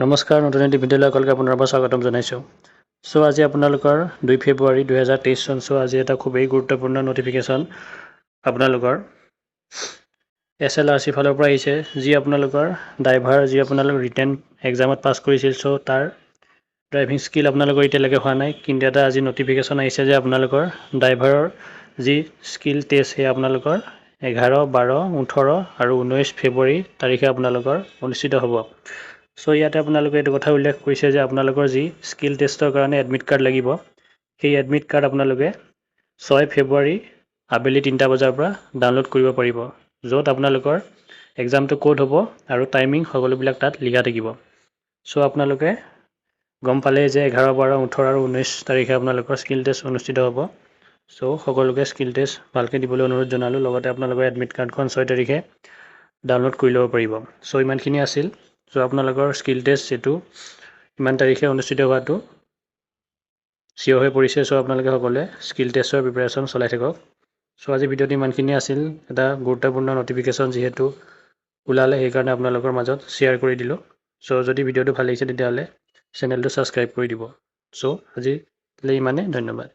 নমস্কাৰ, নতুন এটি ভিডিঅ'লৈ সকলোকে পুনৰবাৰ স্বাগতম জনাইছোঁ। চ' আজি আপোনালোকৰ 2 ফেব্ৰুৱাৰী 2023 চন। চ' আজি এটা খুবেই গুৰুত্বপূৰ্ণ ন'টিফিকেশ্যন আপোনালোকৰ এছএলআৰচি ফালৰ পৰা আহিছে, যি আপোনালোকৰ ড্ৰাইভাৰ, যি আপোনালোক ৰিটেন এক্সামত পাছ কৰিছিল, চ' তাৰ ড্ৰাইভিং স্কিল আপোনালোকৰ এতিয়ালৈকে হোৱা নাই। কিন্তু এটা আজি ন'টিফিকেশ্যন আহিছে যে আপোনালোকৰ ড্ৰাইভাৰৰ যি স্কিল টেষ্ট, সেই আপোনালোকৰ 11, 12, 18 আৰু 19 ফেব্ৰুৱাৰী তাৰিখে আপোনালোকৰ অনুষ্ঠিত হ'ব। চ' ইয়াতে আপোনালোকে এইটো কথা উল্লেখ কৰিছে যে আপোনালোকৰ যি স্কিল টেষ্টৰ কাৰণে এডমিট কাৰ্ড লাগিব, সেই এডমিট কাৰ্ড আপোনালোকে 6 ফেব্ৰুৱাৰী আবেলি 3টা বজাৰ পৰা ডাউনলোড কৰিব পাৰিব, য'ত আপোনালোকৰ এক্সামটো ক'ত হ'ব আৰু টাইমিং সকলোবিলাক তাত লিখা থাকিব। চ' আপোনালোকে গম পালেই যে 11, 12, 18 আৰু 19 তাৰিখে আপোনালোকৰ স্কিল টেষ্ট অনুষ্ঠিত হ'ব। চ' সকলোকে স্কিল টেষ্ট ভালকৈ দিবলৈ অনুৰোধ জনালোঁ। লগতে আপোনালোকৰ এডমিট কাৰ্ডখন 6 তাৰিখে ডাউনলোড কৰি ল'ব পাৰিব। চ' ইমানখিনি আছিল। চ' আপোনালোকৰ স্কিল টেষ্ট এইটো ইমান তাৰিখে অনুষ্ঠিত হোৱাটো চিয়'ৰ হৈ পৰিছে। চ' আপোনালোকে সকলোৱে স্কিল টেষ্টৰ প্ৰিপেৰেশ্যন চলাই থাকক। চ' আজি ভিডিঅ'টো ইমানখিনিয়ে আছিল। এটা গুৰুত্বপূৰ্ণ ন'টিফিকেশ্যন যিহেতু ওলালে, সেইকাৰণে আপোনালোকৰ মাজত শ্বেয়াৰ কৰি দিলোঁ। চ' যদি ভিডিঅ'টো ভাল লাগিছে, তেতিয়াহ'লে চেনেলটো ছাবস্ক্ৰাইব কৰি দিব। চ' আজিলৈ ইমানেই, ধন্যবাদ।